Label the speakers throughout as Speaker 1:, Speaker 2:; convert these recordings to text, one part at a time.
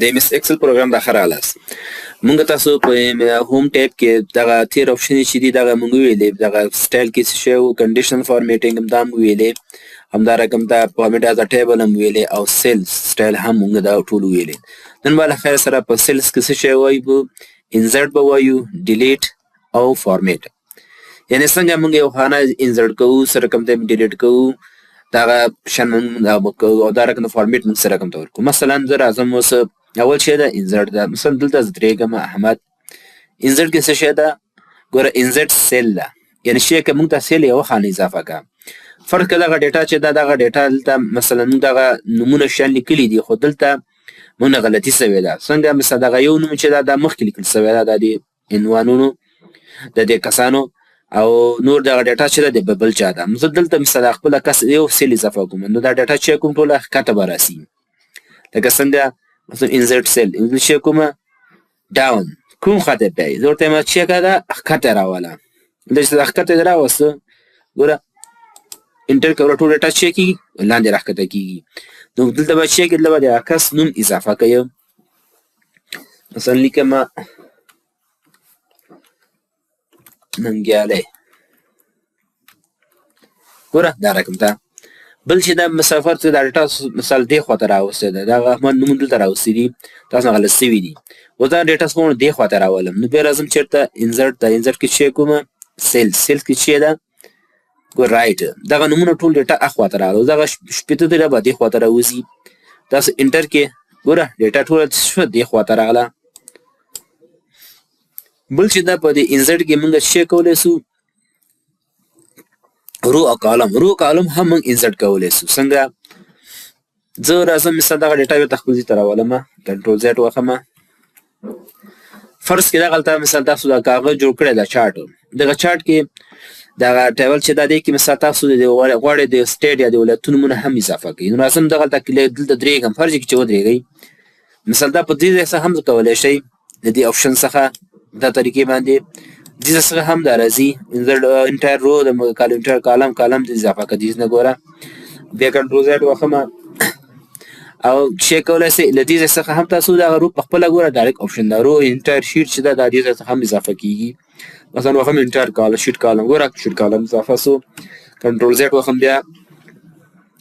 Speaker 1: د ایم اس ایکسل پروګرام د اخر رالاست. مونږ تاسو په هوم ټیب کې دغه تیر اپشن چې دی دغه مونږ ویلې، دغه سټایل کې څه شی وو، کنډیشن فارمیټینګ هم دا مو ویلې، همدا رقم دا فارمیټ از ټیبل هم ویلې، او سیلز سټایل هم مونږ دا ټول ویلې. نن به له خیر سره په سیلز کې څه شی وایو، انزرټ به وایو، ډیلیټ او فارمیټ، یعنی څنګه مونږ یو خانه انزرټ کوو، څه رقم ته ډیلیټ کوو، دغه شان مونږ دا کوو، او دا رقم فارمیټ مونږ سره رقم ته ورکوو. مثلا زه راځم اوس اول شی ده انزرټ ده، مثلا دلته زه درېږم احمد، انزرټ کې څه شی ده؟ ګوره انزرټ سیل ده، یعنی شی که مونږ ته سیل یوه خانه اضافه کړه. فرض که دغه ډیټا چې ده، دغه ډیټا دلته مثلا مونږ دغه نومونه شیان لیکلي دي، خو دلته مونږ غلطي سوې ده. څنګه؟ مثلا دغه یو نوم چې ده دا مخکې لیکل سوی ده، دا د عنوانونو د دې کسانو، او نور دغه ډیټا چې ده د بل چا ده. زه دلته مثلا خپله کس یو سیل اضافه کوم، نو دا ډیټا چې کوم ټوله ښکته به راسي. لکه څنګه مثلا انزرټ سیل، انزرټ چې کومه ډاون کوم خاطر دی، زه ورته وایم چې که دا ښکته راوله، دلته چې دا ښکته دې راوسته، ګوره انټر کوه، ټول ډیټا چې کېږي لاندې راښکته کېږي. نو دلته به چې کېږي، دلته به د کس نوم اضافه کوي. مثلا لیکم ننګیالی، ګوره دا رقم ده. بل چې دا مسافر ته دا ډیټا مثال دې خوا ته راوستی ده، دغه احمد نوم دلته راوستي دي، تاسو نه غلط سوي دي. اوس دا ډیټا څخه دې خوا ته راولم، نو بیا راځم چېرته انزرټ ته، انزرټ کې چې کوم سیل، سیل کې چې ده ګور رایټ، دغه نومونه ټول ډیټا اخوا ته راغله، دغه 60 دی به دې خوا ته راوځي. تاسو انټر کې ګوره ډیټا ټوله شوه دې خوا ته راغله. بل چې دا په دې انزرټ کې موږ څه کولی سو، رو او کالم، رو کالم هم موږ انزرټ کولی سو. څنګه؟ زه راځم مثلا دغه ډیټا بیرته خپل ځای ته راولم، کنټرول زیډ وخم. فرض کې دغلته مثلا تاسو دا کاغذ جوړ کړی دا چارټ، دغه چارټ کې دغه ټیبل چې دا دی کې مثلا تاسو د غواړئ د سټیټ یا د ولایتونو نومونه هم اضافه کړئ. نو راځم دغلته کې دلته درېږم، فرض کې چې ودرېږئ، مثلا دا په دې ځای څخه هم کولی شئ، د دې اپشن څخه دا طریقې باندې دې ځای څخه هم دا راځي، انزرټ انټایر رو د کالم، انټایر کالم، کالم دې اضافه کړه دې نه. ګوره بیا کنټرول زیډ وخم او چې کولی شئ له دې ځای څخه هم تاسو دغه رو په خپله ګوره ډایرکټ اپشن دا رو انټایر شیټ چې ده دا دې ځای څخه هم اضافه کیږي. مثلا وخم انټایر کالم، شیټ کالم، ګوره شیټ کالم اضافه سو، کنټرول زیډ وخم بیا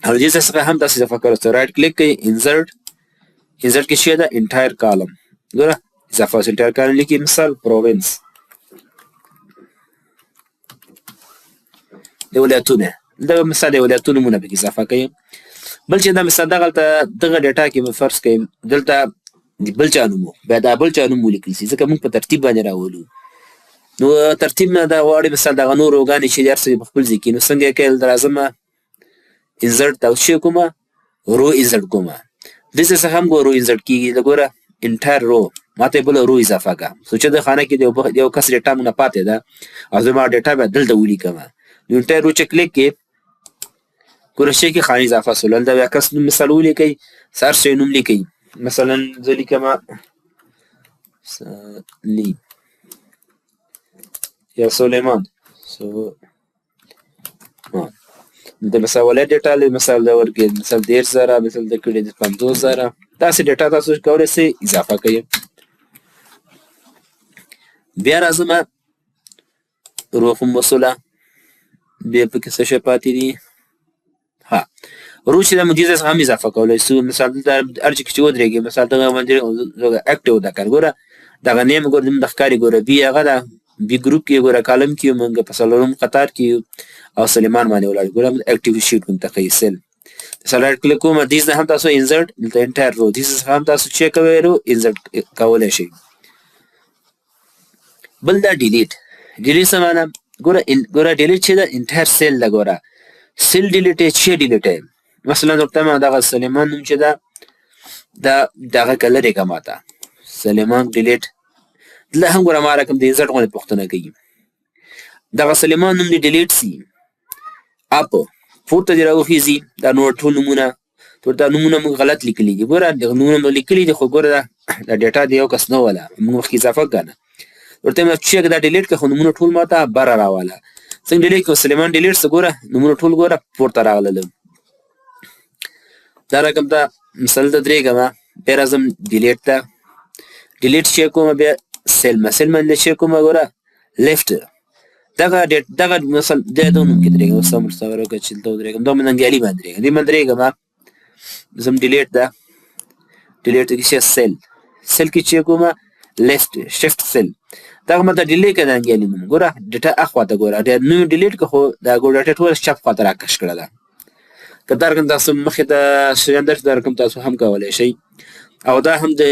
Speaker 1: او دې ځای څخه هم تاسو اضافه کړئ. رایټ کلیک کړئ، انزرټ، انزرټ کې چې ده انټایر کالم، ګوره اضافه سو، انټایر کالم لیکي مثال پروینس د ولایتونه، دا مثال د ولایتونو نومونه پکې اضافه کوي. بل چې دا مثال دغلته دغه ډیټا کې مې فرض کړئ دلته د بل چا نوم و، بیا دا بل چا نوم ولیکل سي، ځکه موږ په ترتیب باندې راولو. نو ترتیب نه دا غواړي مثال دغه نور روګانې چې هر څه په خپل ځای کې، نو څنګه یې کړل، دلته راځم انزرټ ته چې کومه رو انزرټ کومه، دې څخه هم ګورو انزرټ کېږي. دا ګوره انټایر رو ما ته یې بله رو اضافه کړه، څو چې د خانه کې د یو کس ډیټا موږ نه پاتې ده او زما ډیټا بیا دلته ولیکم. نو انټایر رو چې کلیک کړې، ګوره شی کې خانه اضافه سول. دلته بیا کس نوم مثال ولیکئ، هر څه نوم لیکئ، مثلا زه لیکم سلیم یا سلیمان، سو د مثال ولایت ډیټا له مثال دا ورکړي، مثال 30,000، مثال د کړي د 50,000، داسې ډیټا تاسو کولی شئ اضافه کړئ. بیا راځم روح هم وصله، بیا پکې څه شی پاتې دي؟ ها رو چې د مدیر څخه هم اضافه کولی شو. مثال دلته هر ځای کې چې ودرېږي، مثال دغه باندې اکټیو ده که ګوره دغه نیم ګوره زموږ د ښکاري ګوره بي هغه ده، بي ګروپ کې ګوره کالم کې یو، موږ په څلورم قطار کې یو او سلیمان باندې ولاړ، ګوره موږ اکټیو شیټ موږ ته ښیي سیل. مثال رایټ کلیک کوم، دې نه هم تاسو انزرټ، دلته انټایر رو، دې څخه هم تاسو چې کوئ رو انزرټ کولی شئ. بل دا ډیلیټ، ډیلیټ څه معنا؟ ګوره ډیلیټ چې ده انټایر سیل ده، ګوره سیل ډیلیټ یې چې ډیلیټ یې. مثلا ورته ما دغه سلیمان نوم چې ده دا دغه کلر یې که ماته سلیمان ډیلیټ، دلته هم ګوره ما رقم د انزرټ غوندې پوښتنه کوي. دغه سلیمان نوم دې ډیلیټ سي، اپ پورته دې راوخیږي دا نور ټول نومونه، ټول دا نومونه موږ غلط لیکلي دي. ګوره دغه نومونه موږ لیکلي دي، خو ګوره دا ډیټا د یو کس نه وله، موږ مخکې اضافه کړه نه. ورته مې چې دا ډیلیټ کړه، خو نومونه ټول ماته بره راواله. څنګه ډیلیټ کړو؟ سلیمان ډیلیټ څه ګوره نومونه ټول ګوره پورته راغلل. دا رقم ته مثال ته درېږم، بیا راځم ډیلیټ ته، ډیلیټ چې کوم بیا سیل ما سیل باندې چې کوم ګوره لیفټ دغه ډیټ دغه مثلا د دې نوم کې درېږم. اوس هم صبر وکړه چې دلته ودرېږم، دا مې ننګیالي باندې درېږم، دې باندې درېږم. زم ډیلیټ ده، ډیلیټ کې چې سیل سیل کې چې کوم لیفټ شفت سیل دغه ماته ډیلیټ کړه ننګیالي نوم. ګوره ډیټا اخوا ته ګوره ډیر نوم ډیلیټ که، خو دا ګوره ډیټا ټول چپ خواته راکش کړه ده. که دا رقم تاسو مخې ته شیان درته دا رقم تاسو هم کولی شئ. او دا هم د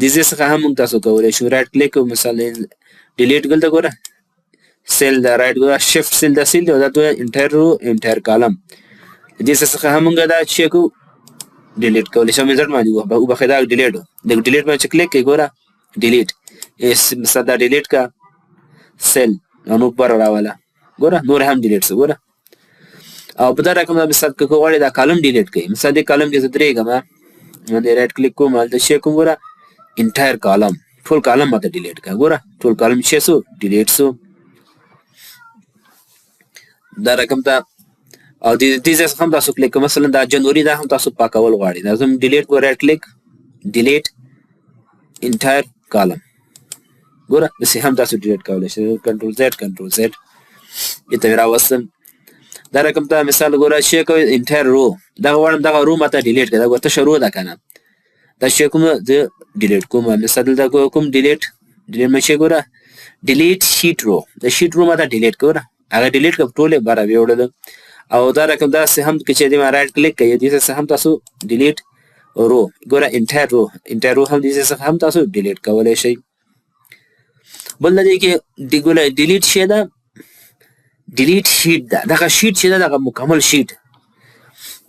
Speaker 1: دې ځای څخه هم موږ تاسو کولی شو رایټ کلیک مثلا ډیلیټ دلته ګوره سیل دا رایټ ګوره شفت سیل دا سیل دی او دا دوه انټایر رو انټایر کالم دې څخه هم موږ دا چې کو ډیلیټ کولی شو. انسرټ باندې وبخښئ دا ډیلیټ د ډیلیټ باندې چې کلیک کوي ګوره ډیلیټ اس مثلا دا ډیلیټ کا سیل نو بر راواله ګوره نور هم ډیلیټ سو ګوره. او په دا رقم دا مثال که غواړې دا کالم ډیلیټ کړئ، مثلا دې کالم کې زه درېږم باندې رایټ کلیک کوم هلته شی کوم ګوره انټایر کالم ټول کالم ماته ډیلیټ کړه ګوره ټول کالم شی سو ډیلیټ سو دا رقم ته. او دې دې ځای څخه هم تاسو کلیک کوم مثلا دا جنوري دا هم تاسو پاکول غواړئ، دا زم ډیلیټ کو رایټ کلیک ډیلیټ انټایر کالم ګوره داسې هم تاسو ډیلیټ کولی شئ. کنټرول زیډ کنټرول زیډ دې ته مې راوستم. دا رقم ته مثال ګوره شی کوي انټایر رو دغه غواړم دغه رو ماته ډیلیټ کړه، دا ګوره تشه رو ده که نه دا شی کوم زه ډیلیټ کوم. مثال دلته کوم ډیلیټ ډیلیټ مې شی ګوره ډیلیټ شیټ رو د شیټ رو ماته ډیلیټ ګوره هغه ډیلیټ کړه ټولې بره ویوړله. او دا رقم داسې هم که چې دې ما رایټ کلیک کوي دې څخه هم تاسو ډیلیټ رو ګوره انټایر رو انټایر رو هم دې څخه هم تاسو ډیلیټ کولی شئ. بل دې کې ګوره ډیلیټ شی ده ډیلیټ شیټ ده دغه شیټ چې ده دغه مکمل شیټ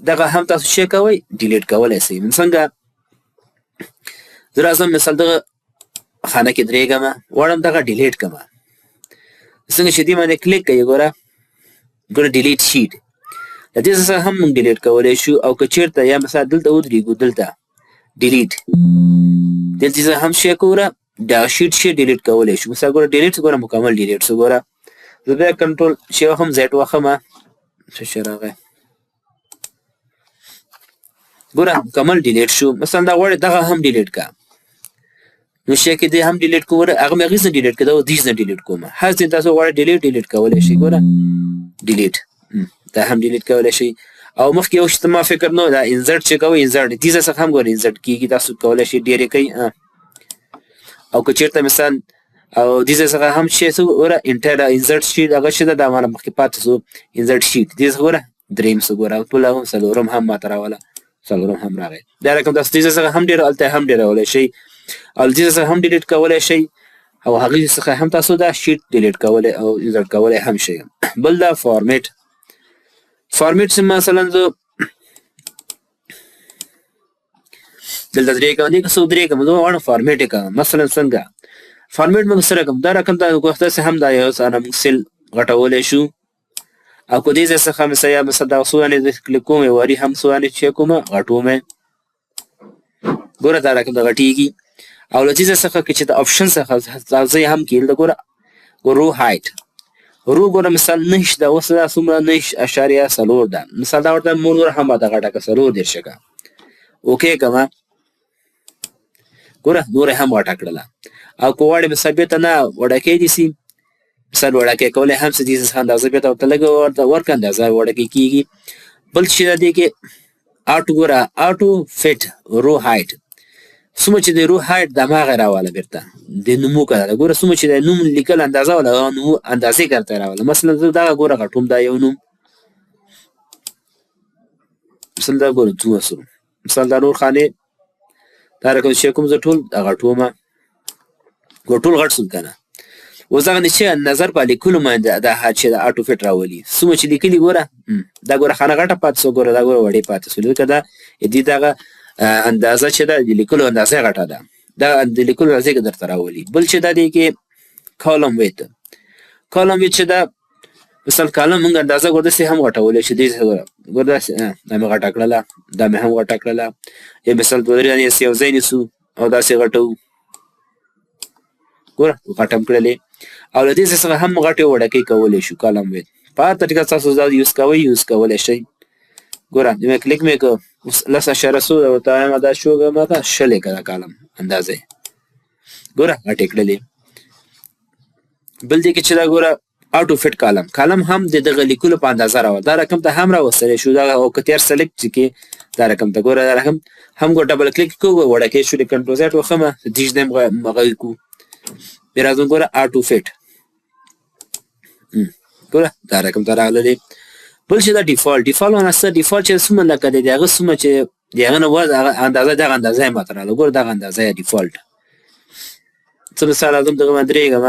Speaker 1: دغه هم تاسو شی کوئ ډیلیټ کولی شئ. څنګه زه راځم مثال دغه خانه کې درېږم غواړم دغه ډیلیټ کړم، څنګه چې دې باندې کلیک کوي ګوره ګوره ډیلیټ شیټ له دې څخه هم موږ ډیلیټ کولی شو. او که چېرته یا مثلا دلته ودرېږو دلته ډیلیټ دلته څخه هم شی ګوره دا شیټ شی ډیلیټ کولی شو. مثلا ګوره ډیلیټ ګوره مکمل ډیلیټ شو ګوره زه بیا کنټرول شی وهم زیډ وخم څه شی راغی ګوره مکمل ډیلیټ شو. مثلا دا غواړې دغه هم ډیلیټ کا نو شی کې دې هم ډیلیټ کوم ګوره هغه مې هغې نه ډیلیټ کړه دا دې نه ډیلیټ کوم. هر ځای تاسو غواړئ ډیلیټ ډیلیټ کولی شئ ګوره ډیلیټ دا هم ډیلیټ کولی شئ. او مخکې یو شی ما فکر نه دا انزرټ چې کوئ انزرټ دې ځای څخه هم ګوره انزرټ کېږي تاسو کولی شئ ډېر یې کوئ. او که چېرته مثلا او دې ځای څخه هم شی څه ګوره انټر انزرټ شیټ هغه شی ده دا ماله مخکې پاتې سو انزرټ شیټ دې څخه ګوره درېیم څه ګوره ټول هم څلورم هم ماته راوله څلورم هم راغی. دا رقم تاسو دې ځای څخه هم ډېر هلته هم ډېرولی شئ او دې ځای څخه هم ډیلیټ کولی شئ او هغې څخه هم تاسو دا شیټ ډیلیټ کولی او انزرټ کولی هم شئ. بل دا فارمیټ فارمیټ چې مثلا زه دلته درېږم دې که څوک درېږم زه غواړم فارمیټ یې کړم. مثلا څنګه فارمیټ موږ سره کوم دا رقم ته داسې هم دا یو څه موږ سیل غټولی شو. او که دې ځای څخه مثلا یا مثلا دا څو دانې زه کلیک کوم یو واري هم څو دانې چې کوم غټوم یې ګوره دا رقم ته غټېږي. او له دې ځای څخه که چې د اپشن څخه ځای هم کې دلته ګوره رو هایټ رو ګوره مثال نهش ده اوس دا څومره 9.4 ده مثال دا ورته مور نور هم راته غټه که 34 که اوکی که ګوره نور هم غټه کړله. او که غواړې مثال بېرته نه وړکی دي سي مثال وړکی کولی هم څه دي څخه اندازه بېرته ورته لږه ورته ورکړه اندازه وړکی کېږي. بل چې ده دې کې آټو ګوره آټو فټ رو هایټ څومره چې د رو هایټ د هماغه راواله بېرته د نومو کره ګوره څومره چې د نوم لیکل اندازه وله هغه نومو اندازې کرته راواله. مثلا زه دغه ګوره غټوم دا یو نوم مثلا دا ګوره څومره سو مثلا دا نور خانې دا رقم چې کوم زه ټول دا غټومه ګوره ټول غټ سول که نه. اوس دغه چې نظر په لیکلو باندې دا هر چې د آټو فټ راولي څومره چې لیکلي ګوره دا ګوره خانه غټه پاتې سوه ګوره دا ګوره وړې پاتې سوه ځکه دا دې دغه اندازه چې ده د لیکلو اندازه غټه ده دا د لیکلو اندازه کې درته راولي. بل چې دا دی کې کالم ویت کالم ویت چې ده مثال کالم موږ اندازه ګوره داسې هم غټولی شو دې ګوره ګوره داسې دا مې غټه کړله دا مې هم غټه کړله یا مثال دوه درې دانې یو ځای نیسو او داسې غټوو ګوره غټه هم کړلې. او له دې څخه هم غټې وړکۍ کولی شو کالم ویت په هر طریقه تاسو دا یوز کوئ یوز کولی شئ. ګوره دې مې کلیک مې کړ اوس لس اشاره څو ده؟ ورته وایم دا شو ما ته 20 یې که دا کالم اندازه ګوره غټې کړلې. بل دې کې چې دا ګوره آټو فټ کالم، کالم هم د دغه لیکلو په اندازه راوړ، دا رقم ته هم راوستلی شو. دا او که تیار سلیکټ چې کې دا رقم ته ګوره دا رقم هم ګوره ډبل کلیک کوو وړکی شو، د کنټرول زیډ وخمه دیش دیم غوي کو، بیا راځم ګوره آټو فټ ګوره دا رقم ته راغللی. بل چې دا ډیفالت، ډیفالت ونه څه ډیفالت چې څومره لکه دی د هغه څومره چې د هغه نه وز هغه اندازه دغه اندازه یې ماته راغله. ګوره دغه اندازه یې ډیفالت څه مثال راځم دغه باندې درېږم،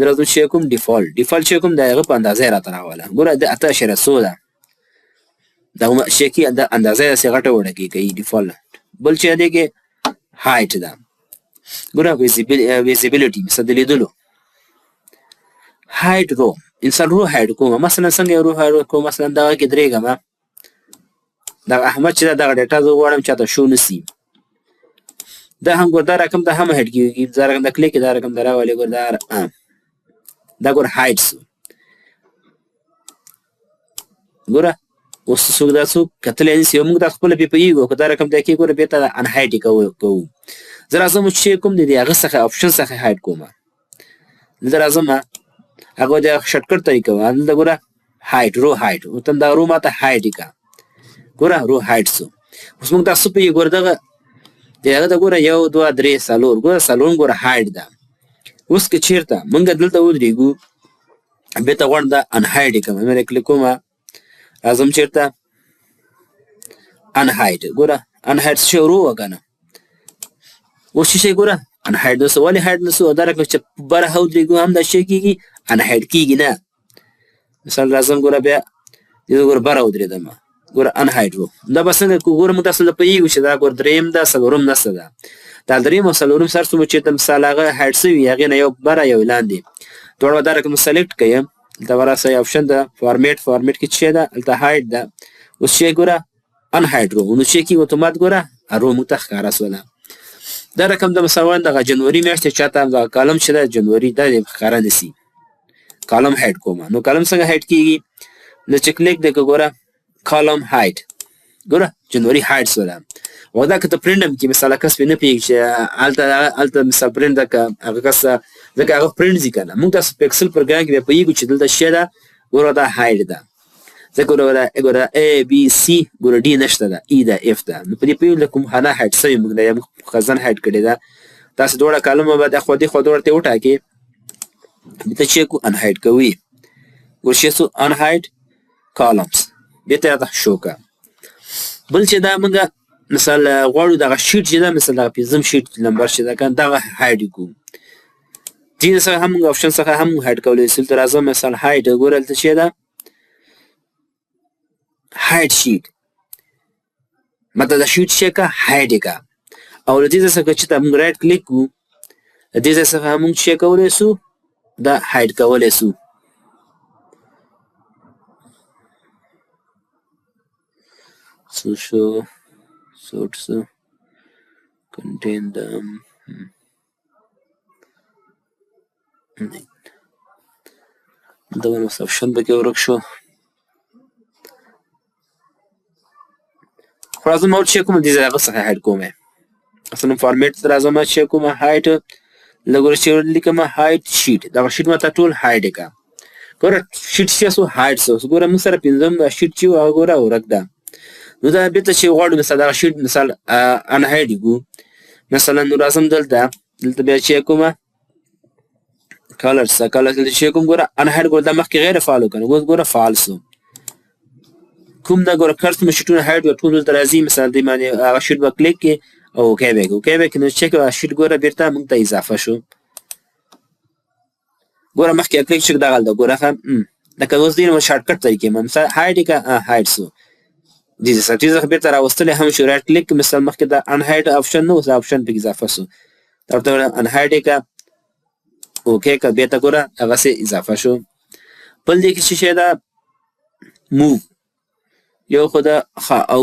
Speaker 1: راځم چې کوم ډیفالت، ډیفالت چې کوم د هغه په اندازه یې راته راوله. ګوره د اته اشاره څو ده دا شي کې د اندازه یې داسې غټه وړه کوي ډیفالت. بل چې دی کې هایټ ده، ګوره ویزیبیلیټي مثلا د لیدلو هایټ رو، انسان رو هایډ کوم، مثلا څنګه رو هایډ کوم، مثلا دغه کې درېږم دغه احمد چې ده دغه ډیټا زه غواړم چاته شو نه سي، دا هم ګور دا رقم ته هم هایډ کېږي، دا رقم د کلیک دا رقم ته راولې ګور دا دا ګور هایډ سو. ګوره اوس څوک دا څوک کتلی نه سي، موږ دا خپله پرې پوهېږو، که دا رقم ته کې ګوره بېرته انهایډ یې کوو. زه راځم چې کوم دی د هغه څخه اپشن څخه هایډ کوم، دلته راځم هغه د شارټکټ طریقه وه، دلته ګوره هایډ رو هایډ، ورته دا رو ماته هایډ یې کړه، ګوره رو هایډ سو. اوس موږ دا څه پوهېږو، ګوره دغه د هغه ته ګوره 1 2 3 4، ګوره څلورم ګوره هایډ ده. اوس که چېرته موږ دلته ودرېږو بېرته غواړم دا انهایډ یې کړم، مې کلیک کوم راځم چېرته انهایډ، ګوره انهایډ څه شی رو وه که نه، اوس څه شی ګوره انهایډ نه سو، ولې هایډ نه سو؟ دا رقم چې بره ودرېږو هم دا شی کېږي انهایډ کېږي نه. مثال راځم ګوره بیا دې ګوره بره ودرېدم ګوره انهایډ وو، دا به څنګه کو؟ ګوره موږ تاسو له پوهېږو چې دا ګوره درېیم ده څلورم نسته ده، دا درېیم او څلورم سر څومره چېرته مثال هغه هایډ سوي هغې نه یو بره یو لاندې دواړه به دا رقم سلیکټ کوي. دلته به راسئ اپشن ده فارمیټ، فارمیټ کې څه ده هلته هایډ ده، اوس چې ګوره انهایډ رو، نو چې کېږي اتومات ګوره رو موږ ته ښکاره سوله. دا رقم د مثلا دغه جنوري میاشتې چاته دغه کالم چې ده جنوري دا دې ښکاره نه سي، کالم هایډ کوم. نو کالم څنګه هایډ کېږي؟ نو چې کلیک دی که ګوره کالم هایډ، ګوره جنوري هایډ سوله. او دا که ته پرنټ هم کې مثلا کس پرې نه پوهېږي چې هلته مثال پرنټ ده که هغه کس ځکه هغه پرنټ ځي که نه، موږ تاسو په اکسل پروګرام کې بیا پوهېږو چې دلته شی ده ګوره دا هایډ ده، ځکه ګوره ګوره ای بي سي ګوره ډي نشته ده، ای ده اف ده، نو په دې پوهېږو کوم خانه هایډ سوې موږ ده یا موږ خزان هایډ کړې ده. تاسو دواړه کالمه به اخوا دې خوا دواړه ته وټاکې، بېرته چې کو انهایډ کوي، ګوره شی سو انهایډ کالمز بېرته راته شو که. بل چې دا موږ مثال غواړو دغه شیټ چې ده مثال دغه پنځم شیټ نمبر چې ده که دغه هایډ کړو، دې څخه هم موږ اپشن څخه هم هایډ کولی شو. دلته راځم مثال هایډ ګوره دلته چې ده هایډ شیټ، ماته دا شیټ چې که هایډ یې که، او له دې ځای څخه چې ته موږ رایټ کلیک کړو له دې ځای څخه موږ چې کولی شو دا هایډ کولی شو. څه شو سورټ څه کنټین د دغه نو اپشن پکې ورک شو. خو راځم اور چې کوم دې ځای هغه څخه هایډ کوم، اصلا فارمیټ ته راځم چې کوم هایډ لږ چې لیکم هایډ شیټ، دغه شیټ ماته ټول هایډ کړه. ګوره شیټ چې سو هایډ سو، ګوره موږ سره پنځم شیټ چې هغه ګوره ورک ده. نو دا بېرته چې غواړو مثلا دغه شیټ مثال انهایډ کړو، مثلا نو راځم دلته، دلته بیا چې کومه کالرز کالرز دلته چې کوم ګوره انهایډ، ګوره دا مخکې غیر فعال و که نه، اوس ګوره فعال سو. کوم دا ګوره کار څومره شیټونه هایډ وه ټول دلته راځي. مثلا دې باندې هغه شیټ به کلیک کړې او اوکی به کړې، اوکی به کړې، نو چې هغه شیټ ګوره بېرته موږ ته اضافه شو. ګوره مخکې کلیک شو دغه هلته ګوره ښه لکه اوس دې نو شارټکټ طریقې ما مثلا هایډ یې کړه، هایډ سو. دې څخه دې څخه بېرته راوستلی هم شو. رایټ کلیک مثلا مخکې دا انهایډ اپشن نه اوس دا اپشن پکې اضافه سو، دا ورته انهایډ یې کړه، اوکی کړه، بېرته ګوره هغسې اضافه شو. بل دې کې څه شی ده موو، یو خو دا ښه او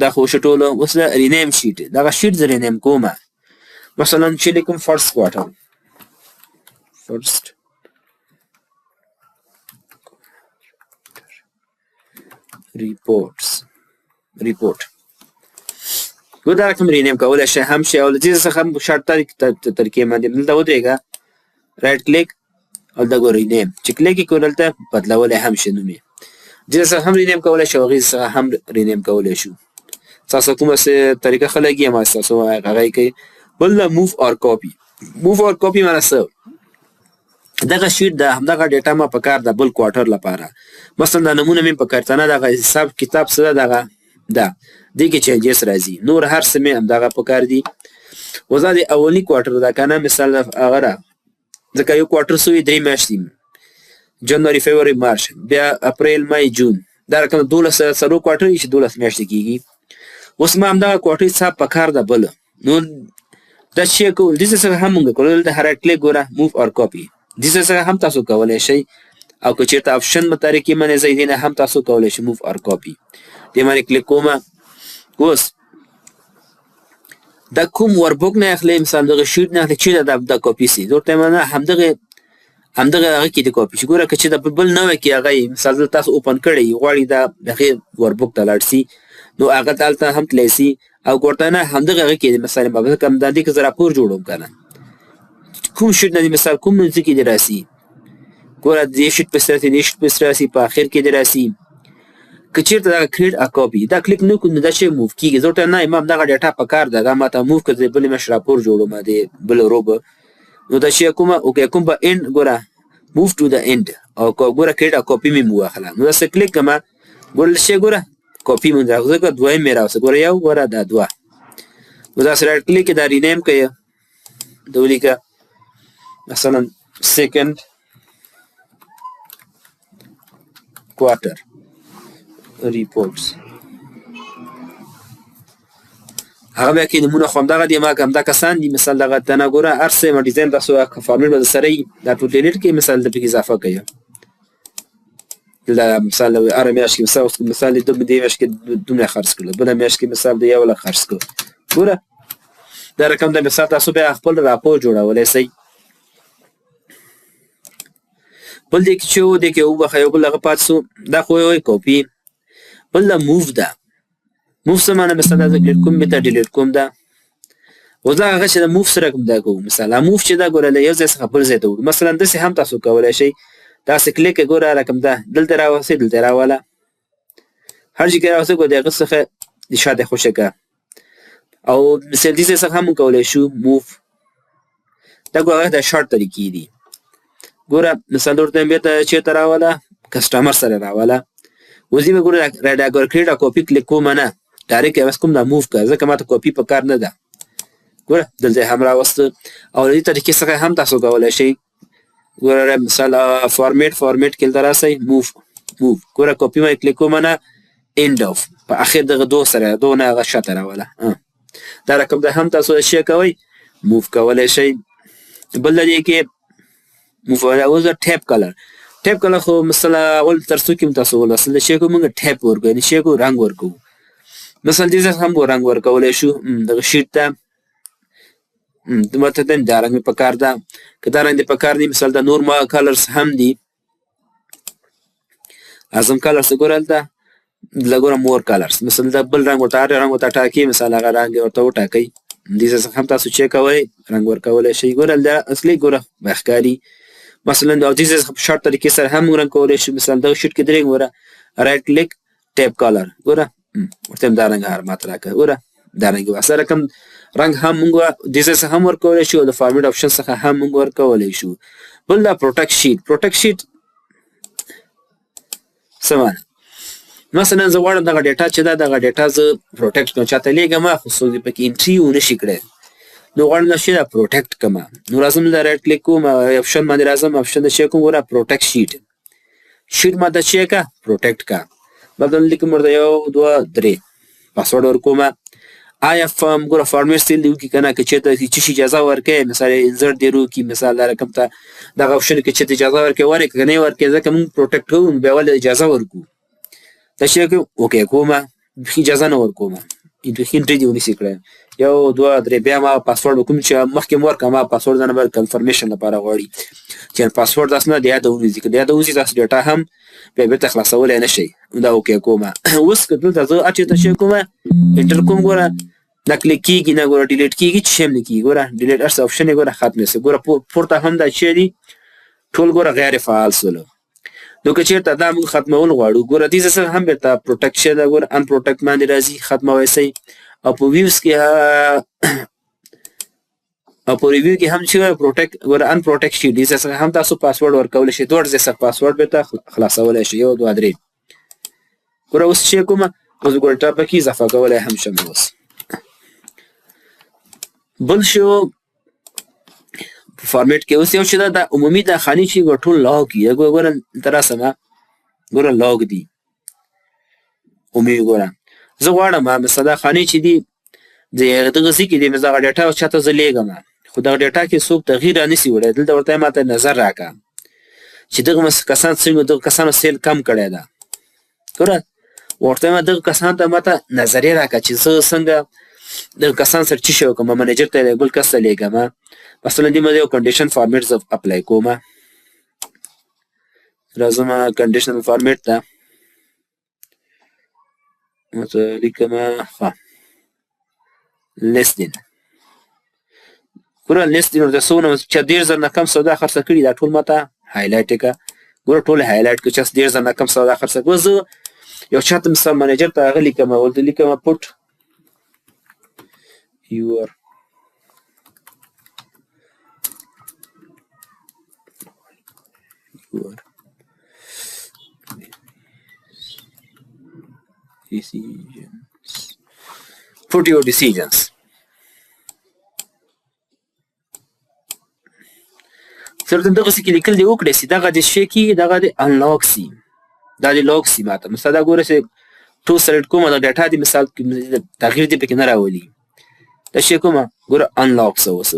Speaker 1: دا خو شو ټولو. اوس دا رینیم شیټ، دغه شیټ زه رینیم کوم، مثلا چې لیکم فرست کوارټر، فرست reports report. ګور دا رقم rename کولی شئ هم شئ، او له دې څخه هم شارټ طریقې باندې دلته ودرېږه، right click او دلته ګور rename، چې کلیک یې کړو دلته بدلولی هم شئ نوم یې. دې څخه هم rename کولی شئ او هغې څخه هم rename کولی شو. ستاسو کومه طریقه ښه لګي ما ستاسو هغه یې کوي. بل دا move or copy. move or copy معنی څه؟ دغه sheet د همدغه data ما پکار ده بل quarter لپاره. مثلا دا نمونه مې پکار ته نه، دغه حساب کتاب څه ده، دغه ده دې کې changes راځي، نور هر څه مې همدغه پکار دي. اوس دا د اولني quarter ده که نه، مثال هغه ده ځکه یو quarter سوی درې میاشتې، جنوري، فبروري، مارچ، بیا اپریل، مای، جون، دا رقم 12 څلور quarter چې 12 میاشتې کېږي. اوس ما همدغه quarter حساب پکار ده بل، نو دا چې کوو دې څخه هم موږ کولای، دلته right click ګوره move or copy، دې څخه هم تاسو کولی شئ. او که چېرته option مطابق یې منې ځای دې نه هم تاسو کولی شئ move or copy، دې باندې کلیک کوم. اوس دا کوم workbook نه اخلي، مثال دغه sheet نه اخلي چې دا کاپي سي، ورته معنی همدغه هغه کې د کاپي شي. ګوره که چې د بل نوی کې هغه یې مثال دلته تاسو open کړی غواړي دا دغې workbook ته لاړ سي، نو هغه ته هلته هم تللی سي. او که ورته نه همدغه هغه کې مثال ما ځکه همدا دې کې زه راپور جوړوم که نه، کوم sheet نه دي مثال کوم ځای کې دې راسي، ګوره دې sheet پسې راسي، دې sheet پسې راسي، په اخر کې دې راسي. که چېرته دغه create a copy دا کلیک نه کړو نو دا شی move کېږي. زه ورته نه ما همدغه data په کار ده، دا ما ته move کړه، زه بلې میاشت راپور جوړوم د بل روب، نو دا شی کومه okay کوم به end، ګوره move to the end، او ګوره create a copy مې واخله. نو داسې کلیک کړم، ګوره شی ګوره کاپي مې راغله، ځکه دویم مې راوسته، ګوره یو ګوره دا دوه. نو داسې right click دا rename کړئ، دا ولیکه مثلا second quarter reports. هغه بیا کې نمونه خو همدغه دی، ما که همدا کسان دي مثال دغه ته نه ګوره هر څه ما design تاسو format به سره یي، دا ټول delete کړئ، مثال د پکې اضافه کړئ. دا مثال هره میاشت کې مثال مثال د دې میاشت کې دومره خرڅ کړل، بله میاشت کې مثال د یو لک خرڅ کړ. ګوره دا رقم د مثال تاسو بیا خپل راپور جوړولی سئ. بل دې کې چې و دې کې وبخښه یو بل هغه پاتې سو، دا خو یو کاپي. بل دا move ده. move څه معنی؟ مثلا زه کلیک کوم بیرته delete کوم ده، اوس دا هغه چې د move سره کوم دا کوو، مثلا move چې دا ګوره له یو ځای څخه بل ځای ته وړو. مثلا داسې هم تاسو کولی شئ، داسې کلیک ګوره رقم ده دلته راوستئ، دلته راوله، هر ځای کې راوستئ، ګوره د هغه څخه د شاته خوشې کړه. او مثال دې ځای څخه هم کولی شو move، دا ګوره هغه د شارټ طریقې دي. ګوره مثال ورته بیرته چېرته راوله، customer سره راوله. اوس دې به ګوره دا ګوره create copy کلیک کوم نه، direct یې بس کوم دا move کړه، ځکه ماته کاپي په کار نه ده. ګوره دلته یې هم راوسته. او له دې طریقې څخه هم تاسو کولی شئ. ګوره مثال format کې دلته راسئ، move move، ګوره کاپي باندې کلیک کوم نه، end of په اخر دغه دوه سره دوه نه هغه شاته راوله. دا رقم ده هم تاسو شی کوئ، move کولی شئ. بل د دې کې move اوس tab color. Tab color خو مثلا اول تر څو کې تاسو ولوستل شی کوو، موږ tab ورکوو، یعنې شی کوو رنګ ورکوو. مثلا دې ځای هم رنګ ورکولی شو دغه sheet ته. ماته دا رنګ مې پکار ده، که دا رنګ دې پکار دی مثال دا نور ما colors هم دي، اعظم colors ګوره هلته دلته ګوره more colors، مثلا دا بل رنګ ورته هر رنګ ورته ټاکي، مثال هغه رنګ ورته وټاکئ. دې ځای څخه هم تاسو چې کوئ رنګ ورکولی شئ. ګوره دا اصلي ګوره ښکاري مثلا. او دې ځای څخه په شارټ طریقې سره هم رنګ کولی شو. مثلا دغه sheet کې درې ګوره right click tab color، ګوره ورته هم دا رنګ هر ماته راکړه. ګوره دا رنګ وه. رقم رنګ هم موږ دې ځای څخه هم ورکولی شو، او د format option څخه هم موږ ورکولی شو. بل دا protect sheet. Protect sheet څه معنی؟ مثلا زه غواړم دغه data چې ده دغه data زه protect کړم، چاته لېږم خو څوک دې پکې entry ونه شي کړی، نو غواړم دا شی دا protect کړم. نو راځم دا right click کوم، option باندې راځم، option د شی کوم، ګوره protect sheet، sheet ماته چې کا protect کا، بدل لیکم ورته 1 2 3 password ورکوم. آیا form ګوره format cell دی وکړي که نه، که چېرته چې شي اجازه ورکړي، مثال insert دی وکړي، مثال دا رقم ته دغه option کې چېرته اجازه ورکړي ورکړي، که نه یې ورکړي ځکه موږ protect کوو، نو بیا ولې اجازه ورکړو؟ دا شی کوم okay کومه اجازه نه ورکوم. انټري دی ونیسي کړی. 1 2 3 بیا ما پاسورډ وکم چې مخکې مو ورکړه، ما پاسورډ ځانه باید کنفرمیشن لپاره غواړي چې پاسورډ تاسو نه د یاده ونیسي، که د یاده ونیسي تاسو ډیټا هم بیا بېرته خلاصولی نه شئ. دا okay کومه. اوس که دلته زه هر چېرته شی کومه enter کوم، ګوره نه کلیک کېږي، نه ګوره delete کېږي، چې شی هم نه کېږي. ګوره delete هر څه option یې ګوره ختم سي. ګوره پورته هم دا چې دي ټول ګوره غیر فعال سول. نو که چېرته دا موږ ختمول غواړو، ګوره دې ځای څخه هم بېرته protect شی ده، ګوره unprotect باندې راځي، ختموی سئ. او په views کې او په review کې هم چې protect، ګوره unprotect شي، دې ځای څخه هم تاسو پاسورډ ورکولی شئ. دوه ځای څخه پاسورډ بېرته خلاصولی شئ. 1 2 3. ګوره اوس چې کومه اوس ګوره ټاپ کې اضافه کولی هم شم. اوس بل شو فارمیټ کې اوس یو چې دا عمومي دا خانې چې ګوره ټول lock دي. ګوره دلته راسم، ګوره lock دي عمومي. ګوره زه غواړم مثلا دا خانې چې دي د دغه ځای کې دي، دغه ډیټا چا ته زه لېږم، خو دغه ډیټا کې څوک تغییر رانیسي وړی. دلته ورته ما ته نظر راکړه چې دغه کسان څنګه دغه کسانو sale کم کړی ده. ګوره ورته ما دغه کسان ته ما ته نظریه راکړه چې زه څنګه دغه کسان سره څه شی وکړم، منیجر ته بل کس ته لېږم. مثلا دې مده یو condition format زه apply کوم، راځم conditional format ته ورته لیکم ښه less than. ګوره less than ورته څونه چې 30,000 نه کم سودا خرڅه کړي، دا ټول ماته highlight کړه. ګوره ټول highlight کړه چې 30,000 نه کم سودا خرڅه کړه. زه یو چاته مثال منیجر ته هغه لیکم، ورته لیکم put your decisions, put your decisions. سره دغه څه کې لیکل دی وکړی سي، دغه د شی کېږي، دغه د unlock سي، دا د lock سي. ماته مثلا دا ګوره چې ټول select کومه دا ډیټا دی مثال تغییر دی پکې نه راولي، دا شی کومه ګوره unlock سه. اوس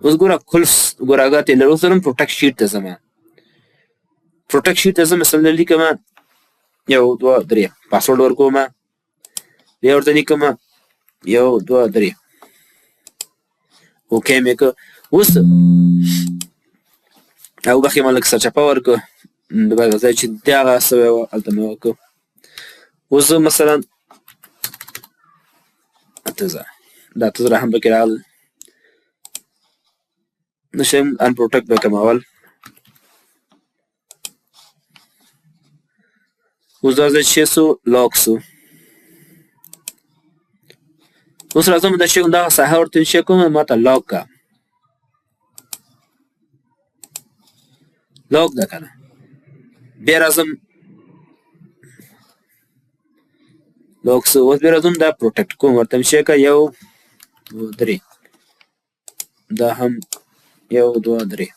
Speaker 1: اوس ګوره کل ګوره هغه ته لرو سره protect sheet ته ځم، protect sheet ته ځم، مثلا لیکم 1 2 3 پاسورډ ورکوم، بیا ورته لیکم 1 2 3 okay مې که. اوس او بخې ما لږ سرچپه ورکړه، دغه ځای چې دغه سوی وه هلته مې وکړه. اوس زه مثلا 8,000 دا 8,000 هم پکې راغلل، نشم unprotect به کوم اول. اوس دا ځای چې سو lock سو. اوس راځم د شی دغه ساحه ورته شی کوم، ماته lock کا، lock ده که نه. بیا راځم lock سو. اوس بیا راځم دا protect کوم، ورته شی که 1 2 3، دا هم 1 2 3.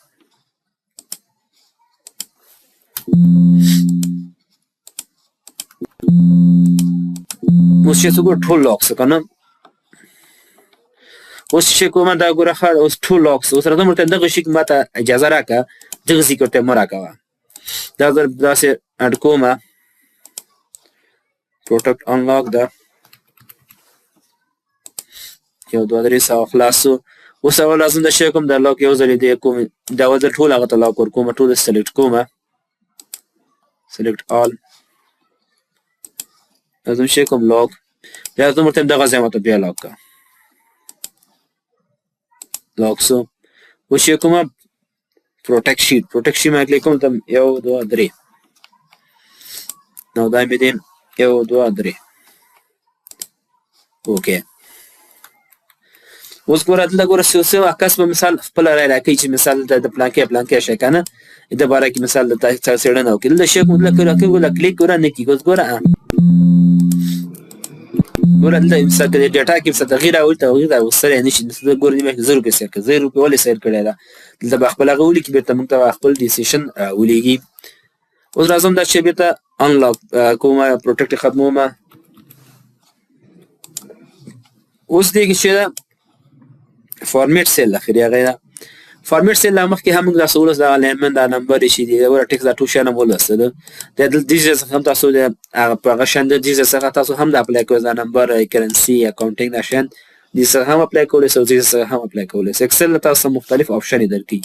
Speaker 1: اوس چې څه ګوره ټول lock سو که نه. اوس چې کومه دا ګوره ښه اوس ټول lock سو. اوس راځم ورته دغه شي کې ماته اجازه راکړه، دغه ځای کې ورته مه راکوه. دا زه داسې add کومه protect unlock ده، 1 2 3 سوه خلاص سو. اوس اول راځم د شی کوم دا lock یو ځل دی کوم، دا اول ځل ټول هغه ته lock ورکوم، ټول select کوم، select all، راځم شی کوم lock، بیا راځم ورته دغه ځای ماته بیا lock کړه، lock سو. اوس شی کومه protect sheet، protect sheet ما کلیک کوم ته 1 2 3، نو دا مې دی 1 2 3 okay. اوس ګوره دلته ګوره څه کس به مثال خپله رایه راکوي چې مثال دلته د پلانکې پلانکې شی که نه، د باره کې مثال دلته څېړنه وکړي. دلته شی کوم دلته راکوي، ګوره کلیک ګوره نه کېږي. اوس ګوره ګوره دلته مثال که د ډیټا کې څه تغییر راولي، تغییر راوستلی نه شي. مثلا ګوره دې مخکې 1,000 روپۍ sale کړې، 1,000 روپۍ ولې sale کړی ده؟ دلته به خپل هغه ولیکي، بېرته موږ ته به خپل decision راولیږي. اوس راځم دا چې بېرته unlock کومه protect ختمومه. اوس دې کې چې ده format cell اخري هغه ده. فارمیټ سیل لا مخکې هم موږ تاسو ولوست، دغه لیمن دا نمبر چې دی دا ټیکس دا ټول شیان هم ولوستل. د دې ځای څخه هم تاسو د هغه په هغه شان د دې ځای څخه تاسو هم د اپلای کوئ، دا نمبر کرنسي اکاونټینګ دا شیان دې څخه هم اپلای کولی شئ او دې څخه هم اپلای کولی شئ. اکسل تاسو مختلف آپشن درکوي.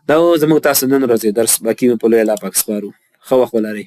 Speaker 1: دا زموږ تاسو نن ورځې درس، باقي په لوی الله پاک سپارو. ښه وخت ولرئ.